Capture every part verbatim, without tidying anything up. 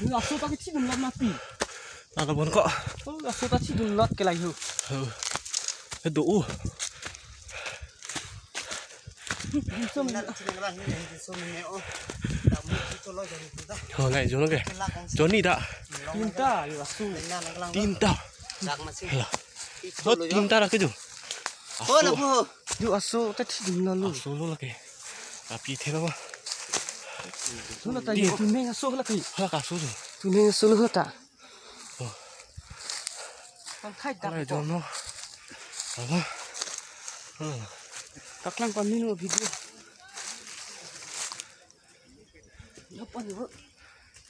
Laso ta kethidun lot mati. Laso bon ko. Oh, laso ta thidun lot ke layo. Oh. He do u. Dim sum. Oh, nai, jong ke. Joni da. Tinta, yo laso. Tinta. Hala. Oh, tinta ra ke jo. Oh, lapu. Yo aso ta thidun lo. Aso lo lake. Api thelo ba. Lo ta yo, tu meng aso lake. Hala, ka aso jo. Tu meng aso lo ta. Oh. Pangkhai dak. Hala, ko. Jono. Hala. Paklang pamino video. Apa ni, Bu?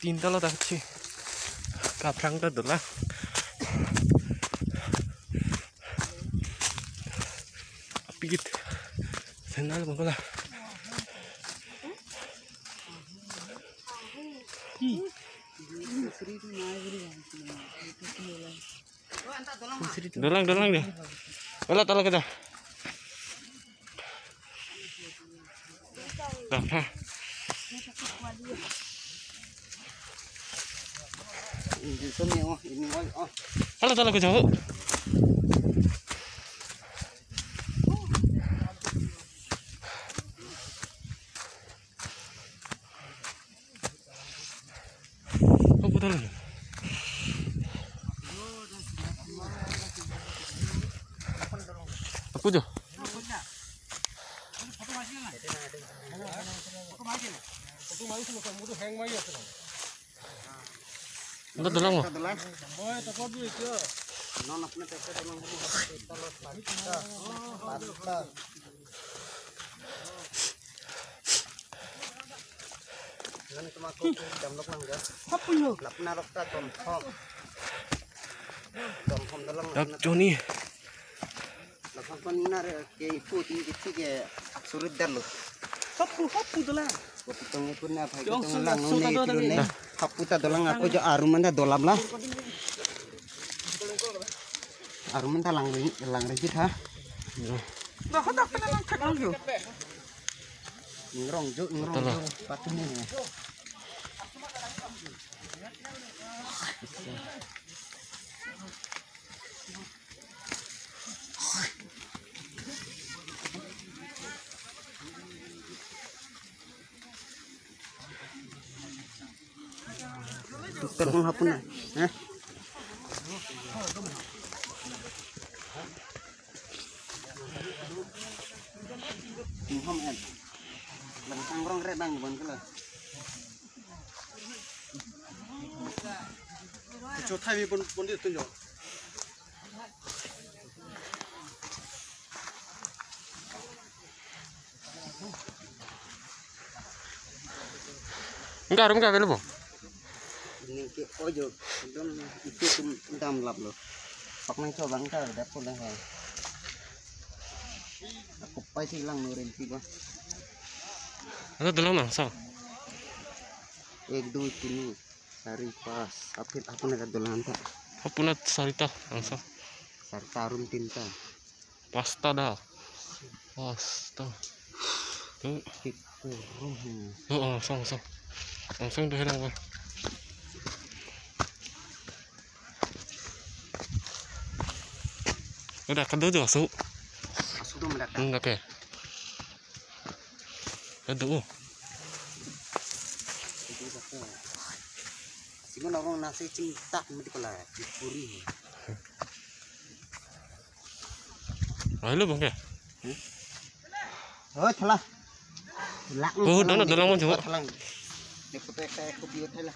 Tinta lo ta si. Kaphrang ta dolang. Apikit. Sandal bangkala. Dolang, dolang dia. Wala tala kita. Dah, ha. Ini, ini, oh, ini, oh, oh. Hala tala kita. Oh, putar lagi. Aku jo. Anda dolang mo? Dolang. Non apne paisa dolang. Nani tuma ko dam lok lang ya. Hapu yo. Lapna lok ta tom thom. Tom thom dolang. Dak Joni. Laphang kon nina re ke ipu tin kiti ke surit dar lo. Hapu, hapu dolang. Kopi tong ipu na phai tong lang nune ipu ne. Hapu ta dolang ako jo arum anda dolam la. Arum anda lang ring, lang ring kita. Dah, dah, dah, lang thak lang yo. Ngrong jo, ngrong jo. Patuni. Telepon hapun na. Hah? Muhammad. Lang sangrong re bang bon kelo. Cho thai mi pon pon di tunjo. Enggak, enggak, belum. Ini ke ojo, dong itu tum dam lap lo. Pak nang coba enggak ada pun dah. Ako pa si lang nurin si ba. Ano dolang nang sa? Ek, dui, tini, sari, pas. Apit, apun ada dolang ta. Apun ada sari ta, nang sa. Sari ta arum tinta. Pasta dah. Pasta. Tuh. Tik kurung. Oh, oh, langsung, langsung. Langsung tuh hilang, Bang. Udah kedo tuh, asu. Asu tuh mendadak. Hmm, oke. Kedo. Sini orang nasi cinta mesti kepala dipuri. Ayo, Bang, ya. Oh, thala. Lang, oh, thala, dolang, dolang, Bang, coba. Thala. Dia foto saya kopi thala.